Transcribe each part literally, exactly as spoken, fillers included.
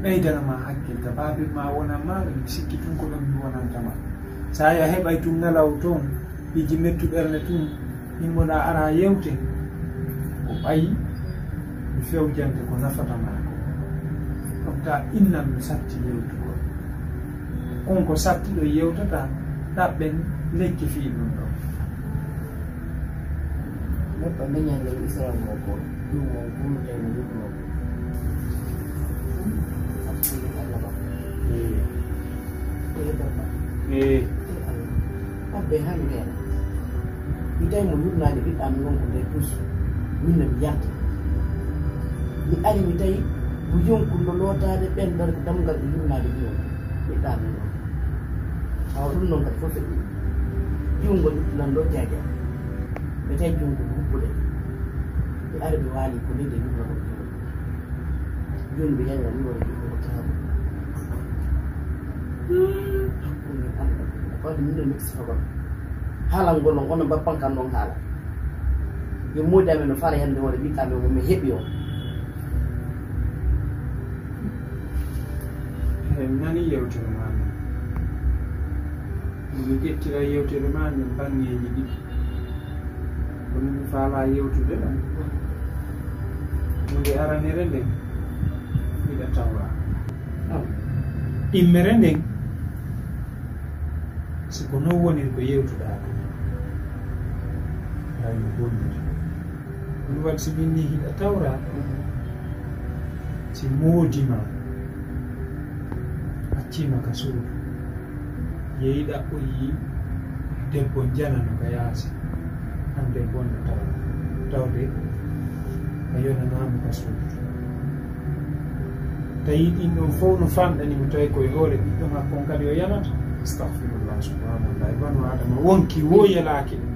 Ɓeydana ma hakkil ka baabir ma wonan ma, mi sikki tun ko ɗon mi wonanta ma. Sa a heɓay tun ngalaw toon, piiji mettu ɓernde tun, immoɗa ara yewte, ko ɓayi mi fewjante ko nafata ma ko. Ɗum ta innan mi satti yewtugol. Kon ko satti ɗo yewtata, ɗaɓɓen lekki fii ɗum ɗo. Neɗɗo leñal ngal Israel mo ko ɗum mo gulde mo yurmo ko. Abdi Allah ba. Eh. Eh, baba. Eh. Eh, Allah. Abbe han gena. Mi tawi mo yurnaade ɓiɗɗam non ko nder dus. Min no mi yardi. Mi ari mi tawi mo yonkundo lootaade ɓen ɗon ko dammugal ɓe yurnaade ɗum. Ɓiɗɗam non. Awa ɗum noon kadi fof feƴƴi. Junngo luttulannoo jaaja. Ɓe tawi junngo ko hubbude. Ɓe ari ɓe waali ko leydi e luttulannoo junngo. Junngo jaaja ɗum waɗi junngo ko tawa. Ɗum min annda. Ko waɗi min no mixi fagol. Haalal ngol on, onon bappan kan noon haala. Yo moodi amen no faala hannde hoore ɓiɗɗo amen mo mi heɓi o. Eey, mi nanii yewtere maa ndee. Miɗo ƴettira yewtere maa ndee banngeeji ɗiɗi. Kono mi faalaa yewtude ɗam. Huunde aranere nden, hiɗa tawra. Ɗimmere nden, si ko non woniri ko yewtuɗaa ko, aray no bonnude. Ɗum waɗi si min ni hiɗa tawra, si moodi ma accii ma ka suudu, yehi ɗaɓɓoyi debbo janano ka yaasi, an debbo on no tawra, tawde a yonanaama ka suudu. Tawi ɗin ɗon fof no fanɗani mo, tawi koye hoore ɓiɗɗo makko on kadi o yanata. Astahfirullah, subhanallah. E banu Adama wonki wo yelaaki ɗum.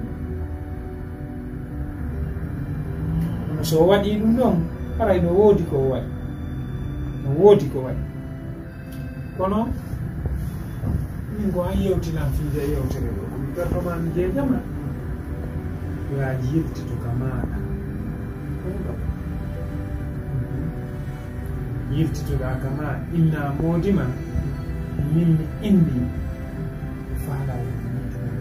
Kono so o waɗii ɗum ɗon, haray no woodi ko o waɗi. No woodi ko waɗi. Kono min ko an yewtinan fiide yewtere ɗo. Ko mi garɗo ma mi jeejama. Yo a yiltito ka maaɗa. Yiltitoɗaa kama inna moodi ma, min mi inni faalaa wonde min tuma.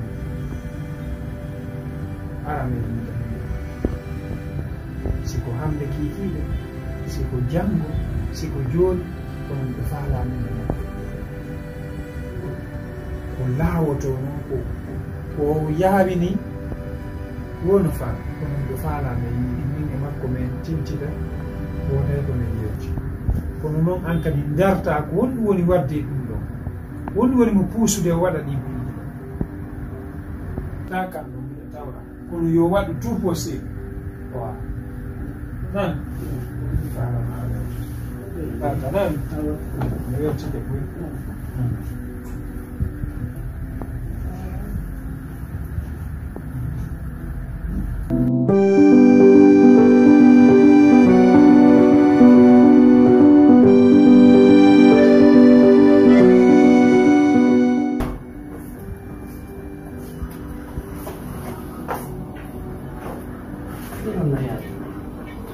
Ara men yiida. Si ko hannde kiikiiɗe, si ko janngo, si ko jooni, kono miɗo faalaa min e makko. Ko laawoto noon ko, ko o yaawini, woo no faala, kono miɗo faalaa men yiide, min e makko men tintida, wooday ko men yewti. Kono noon an kadi dartaa ko honɗum woni waɗde e ɗum ɗoon? Honɗum woni mo puusude o waɗa ɗii piiji ɗoo? Taa kam ɗoon miɗo tawra. Kono yo waɗu tout possible. Wa. Nan. Fala ma. Fala nan. Yo tike boy.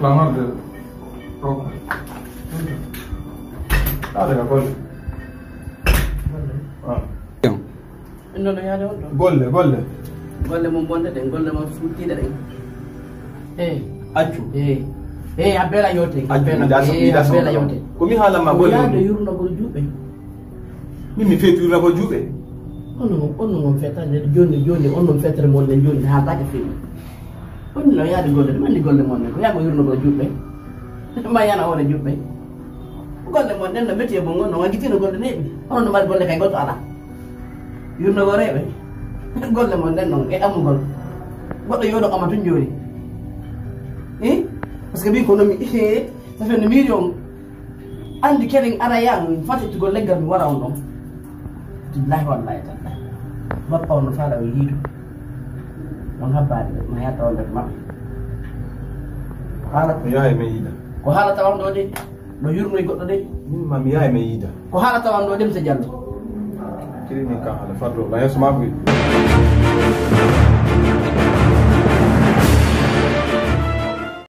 Salaam aleykum. Aɗa ka golle. Ah. Ɗum ɗo yaade on ɗo. Golle, golle. Golle mon bonde ɗen, golle mon suttiɗe ɗen. Eh. Accu. Eh. Eh, a bela yote. Accu, mi da so, eh, mi da a so. Bela yote. Ko mi haala ma golle. Yaade yurno gol juuɓe. Min mi feetuurna ko juuɓe. On non, on non on fettande jooni, jooni, on non fettere mon nden jooni, haaldaaka feewi. On no yaade golle, ɗum anndi golle mon nden, ko yaago yurno ko juuɓe. Ma yana hoore juuɓe. Golle mon nden no meti e mon ngon, no wagitino golle neeɓi. Onon no mari golle kay goɗɗo alaa. Yurno ko reeɓe. Golle mon nden non, e ammugol. Goɗɗo yooɗo kama tun jooni. Eh? Parce que mbi ko no mi, eh, ça fait no miiri on. Anndi kenen ara yaan fati tugol leggal mi wara on ɗon. Billahi wallahi tallahi. Bappa on no faala o yiido. On habbaade ɓe, ma yadda on nder maɓɓe. Haala ko yaay men yiida. Ko haala tawan ɗo de, no yurnoy goɗɗo de. Min ma mi yaay men yiida. Ko haala tawan ɗo de, monsieur Diallo. Kiri min ka haala faddo, la yeso ma buy.